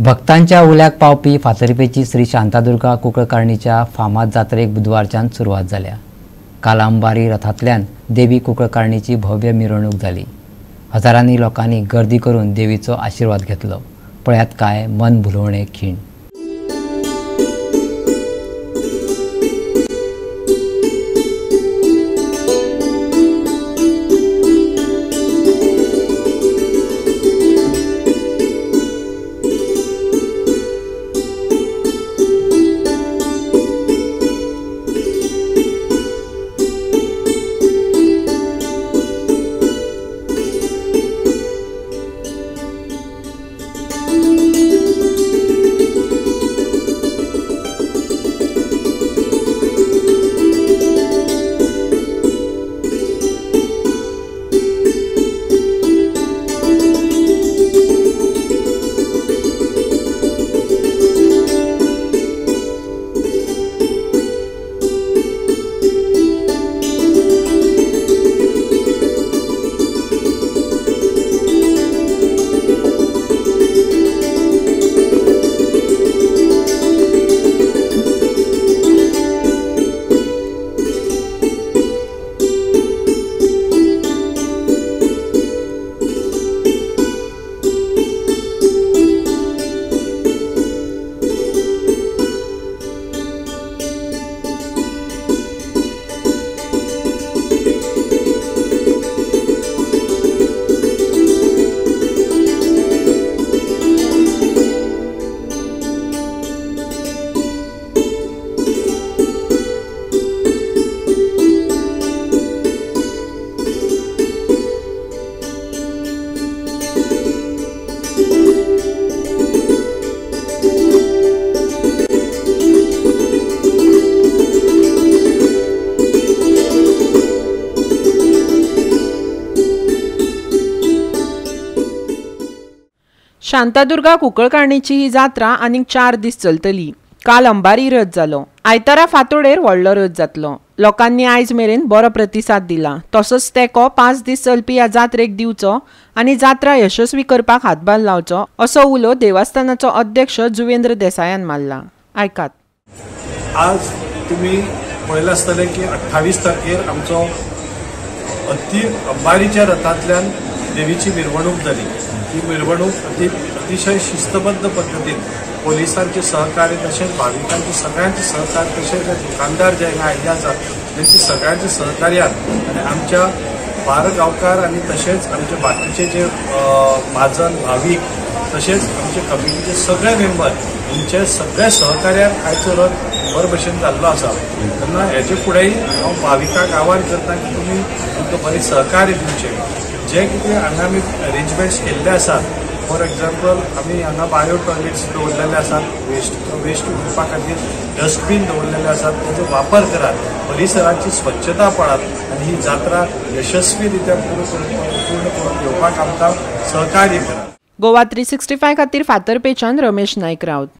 भक्तांच्या उल्याक पावपी फातर्पेची श्री शांतादुर्गा कुंकळकारणीच्या फामाद जात्रेक बुधवारच्यान सुरवात जाल्या. काल अंबारी रथांतल्यान देवी कुंकळकारणीची भव्य मिरवणूक जाली. हजारांनी लोकांनी गर्दी करून देवीचो आशिर्वाद घेतलो. पळयात काय मन भुलोवणे खीण. शांतादुर्गा कुंकळकारणीची ही जात्रा आनीक 4 दीस चलतली. काल अंबारी रथ जालो. आयतारा फांतोडेर व्हडलो रथ जातलो. लोकांनी आयज मेरेन बरो प्रतिसाद दिला. तसोच तेंको 5 दीस चलपी ह्या जात्रेक दिवचो आनी जात्रा यशस्वी करपाक हातभार लावचो असो उलो देवस्थानाचो अध्यक्ष जुवेंद्र देसायान मारला. आयकात. आज तुमी पळयलां आसतलें की 28 तारखेर आमचो अति अंबारीच्या रथांतल्यान देवीची मिरवणूक जाली. ही मिरवणूक अतिशय शिस्तबद्ध पद्दतीन पोलिसांचे सहकार्य तशेंच भाविकांचे सगळ्यांचे सहकार्य तशेंच दुकानदार जे हांगा आयिल्ले आसात तेंचे सगळ्यांचे सहकार्यान आनी आमच्या बार गांवकार आनी तशेंच आमचे बाकीचे जे म्हाजन भावीक तशेंच आमचे कमिटीचे सगळे मेंबर हेंचे सगळे सहकार्यान आयचो रथ बरे भशेन जाल्लो आसा. तेन्ना हेजे फुडेंय हांव भाविकांक आवाहन करता की तुमी तुमकां बरें सहकार्य दिवचें. जे कितें हांगा आमी अरेंजमेंट्स केल्ले आसात, फॉर एग्जाम्पल आमी हांगा बायो टॉयलेट्स दवरलेले आसात, वेस्ट उडोवपा खातीर डस्टबीन दवरलेले आसात, ताचो वापर करात, परिसराची स्वच्छता पळात आनी ही जात्रा यशस्वी रित्या पूर्ण करून घेवपाक आमकां सहकार्य करात. गोवा 365 खातीर फातर्पेच्यान रमेश नायक राऊत.